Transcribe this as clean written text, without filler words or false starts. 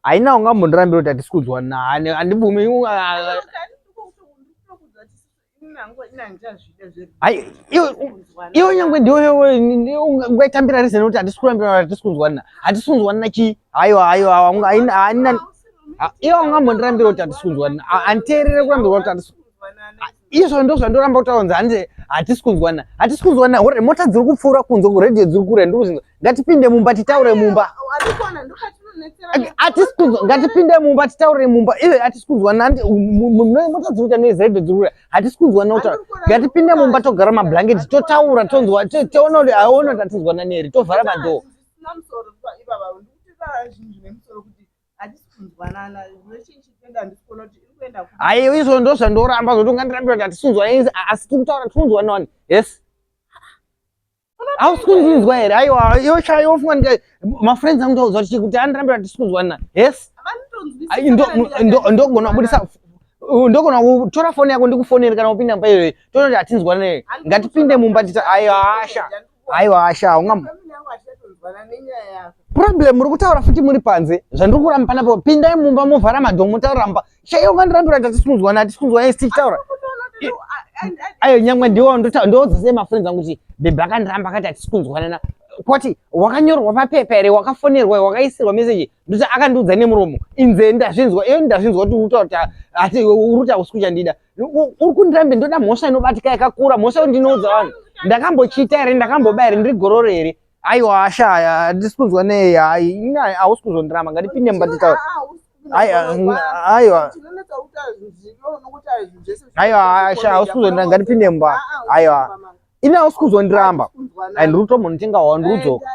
Haina, ungambondirambira kuti hatisi kunzwanana. Handibvumi. Hai, iwe nyangwe ndiwe ungaitambira reason kuti hatisi kurambira, hatisi kunzwanana. Hatisi kunzwanana chii? Haiwa, haiwa, haina. Iwe ungambondirambira kuti hatisi kunzwanana? Handiteerere kurambirwa kuti hatisi. Izvo ndo zvandoramba kutaura, hanzi hatisi kunzwanana, hatisi kunzwanana. Ore mota dziri kupfuura kunze, kuredhiyo dziri kure, ndiri kuzinzwa. Ngatipinde mumba titaure mumba. Hatisi kunzwa, ngatipinde mumba titaure mumba. Iwe, hatisi kunzwanana, mota dziri kuita noise, redhiyo dziri kure, hatisi kunzwanana kutaura. Ngatipinde mumba, togara mablanketi, totaura, tonzwa, toona kuti aona kuti hatinzwanani here, tovhara madhoo. Aiwa, izvo ndo zvandoramba, zvokuti ungandirambira kuti hatisi kunzwanani, asi tiri kutaura, tiri kunzwanana wani. Yes, hausi kundinzwa here? Aiwa, iwe chaiwo ufunga ndika mafriends angu ndaudzwa kuti kuti andirambira hatisi kunzwanana. Yes, ndogona kubudisa, ndogona kutora foni yako ndikufonere kana upinda mumba iyoyo, toona kuti hatinzwanani. Ngatipinde mumba tita. Aiwa asha, aiwa asha, unga problem muri kutaura futi muri panze, zvandiri kuramba panapo. Pindai mumba, movhara madhoo, motaura mumba. Chaiyo ungandirambira kuti hatisi kunzwana, hatisi kunzwana isi tichitaura? Ayo, nyangwe ndiwo ndoudza sei mafriends angu kuti bhebhi akandiramba, akati hatisi kunzwanana? Kwati wakanyorwa papepa here? Wakafonerwa? Wakaisirwa meseji? Ndoti akandiudza nemuromo, inze ndazvinzwa. Iyo ndazvinzwa kuti uri kutaura kuti uri kuti hausi kuchandida, uri kundirambe. Ndoda mhosva inobatika yakakura, mhosva yekuti ndinoudza vanhu ndakambochita here, ndakamboba here, ndiri gororo here? Aiwa ashaya, handisi kunzwa nei. Hai, hausi kuzondiramba, ngatipinde mumba titaura. Aiwa, aiwa asha, hausi kuzondiramba, ngatipinde mumba. Aiwa, ini hausi kuzondiramba. Ai, ndiri kutombonitenga wawo, ndiri kudzoka.